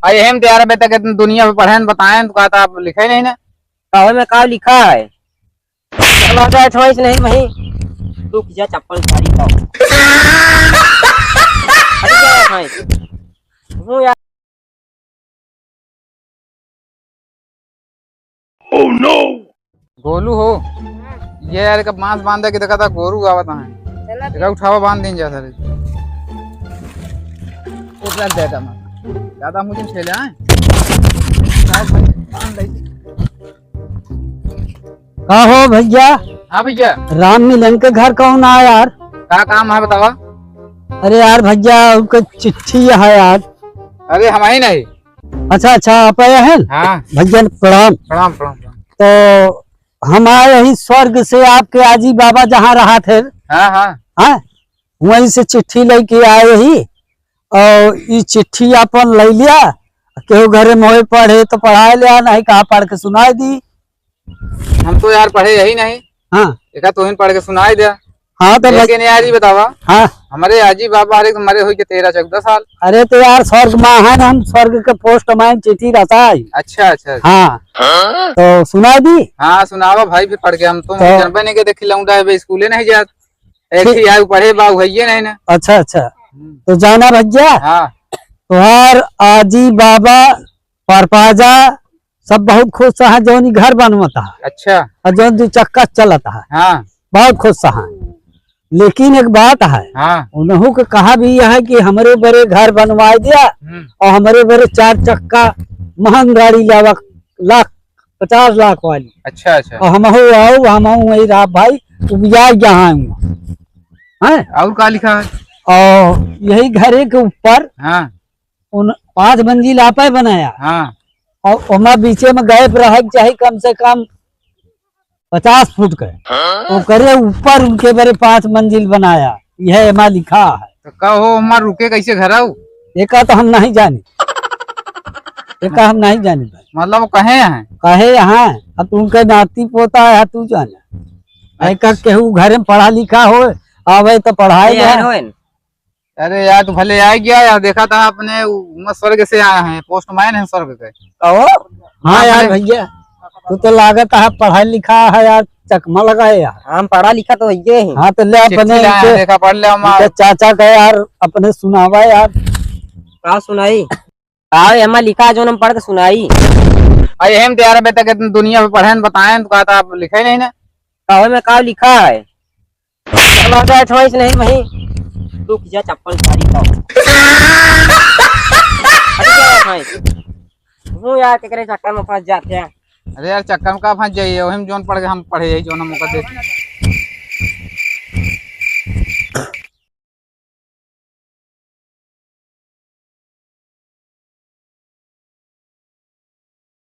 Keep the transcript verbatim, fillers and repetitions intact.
अरे हम तो यार अबे तक इतनी दुनिया में पढ़े न बताए, तो कहा था आप लिखे नहीं ना। कागज में का लिखा है? चला जाए छोइस नहीं वहीं। रुक जा, चप्पल उतारी तो। हट जा यार, छोइस। हूँ यार। Oh no! गोलू हो, ये यार एक बांस बांधे के देखा था, गोरू आवत हैं। चला एका उठावा, बांध दीन जा सारे। एक लाख दे दमा। ज्यादा मुझे खेले हैं। बांध ले। का हो भैया? हाँ भैया। राम मिलन के घर कौन आया यार? का काम है बतावा? अरे यार भैया, उनका चिट्ठी है यार। अरे हम ही नहीं। अच्छा, अच्छा, आप आए हैं? हाँ। भैया प्रणाम। प्रणाम, प्रणाम, प्रणाम। तो हम आए ही स्वर्ग से, आपके आजी बाबा जहाँ रहा थे। हाँ, हाँ। हाँ, वहीं से चिट्ठी लेके आए ही, और ई चिट्ठी अपन ले लिया, केहू घरे में होए पढ़े तो पढ़ाए लिया, नहीं कहा पढ़ के सुनाए दी। हम तो यार पढ़े यही नहीं। हाँ। एका तोहिन पढ़ के सुनाए दिया। हाँ, तो भाई लेकिन यार, ये बतावा, हाँ। हमारे आजी बाबा हरे मरे हुई के तेरह चौदह साल। अरे तो यार, स्वर्ग में है ना, हम स्वर्ग के पोस्टमैन चिट्ठी रहता है। अच्छा, अच्छा, अच्छा। हाँ। हाँ? तो सुना दी? हाँ, सुनावा भाई, फिर पढ़ के हम तो तो जानबे नहीं के देखी लौंडा है बे, स्कूले नहीं जात। एक ठीक। ही आयु पढ़े बा, भैया नहीं ना। अच्छा, अच्छा। हम्म। तो जाना भैया, हाँ। तुम्हार आजी बाबा परपाजा सब बहुत खुश हैं, जौन ई घर बनवत है। अच्छा। और जौन दू चक्का चलत है। हाँ। बहुत खुश हैं। लेकिन एक बात है, हाँ। उन्हों के कहा भी यह है कि हमरे बरे घर बनवाए दिया हम्म। और हमरे बरे चार चक्का महंग गाड़ी लावा, लाख, पचास लाख वाली। अच्छा, अच्छा। और हमहू आओ, हमहू वही रहा भाई, उबिया यहाँ आऊँ। हैं? और का लिखा है? और यही घरे के ऊपर हाँ। उन पाँच मंजिल आपे बनाया। हाँ। और ओमा बीचे में gap रहे के चाही कम से कम पचास फुट के। हाँ? ओकरे ऊपर उनके बरे पाँच मंजिल बनाया, यह एमा लिखा है। तो का हो, ओमा रुके कैसे घर आऊ? एका तो हम नहीं जानी, एका हम नहीं जानी भाई। मतलब वो कहे हैं? कहे यहाँ, अब उनके नाती पोता है, तू जाने। अच्छा। एका केहू घर में पढ़ा लिखा हो, आवे तो पढ़ाए ये जाए। हैं होएन? अरे यार, तू भले आ गया यार, देखा था अपने उ-, उमा स्वर्ग से आया है, पोस्टमैन है स्वर्ग के। कहो? हाँ हाँ, यार भले। भैया, तू तो लागत है पढ़ा लिखा है यार, चकमा लगा है यार। हम पढ़ा लिखा तो भैया ही। हाँ, तो ले चिट्ठी अपने लाया इनसे है, देखा, पढ़ ले हम इनके चाचा का यार, अपने सुनावा यार। का सुनाई? का एमा लिखा है, जो हम पढ़ के सुनाई? अरे हम तो यार अबे तक इतनी दुनिया में पढ़े न बताए, तो कहा था आप लिखे नहीं ना। कागज में का लिखा है? चला जाए छोइस नहीं वहीं। रुक जा, चप्पल उतारी तो। हट जा यार, छोइस। हूँ यार, केकरे चक्कर में फंस जाते हैं। अरे यार, चक्कर में का फंस जाइए, वही में जोन पढ़ के हम पढ़े यही, जोन हम मौका दे।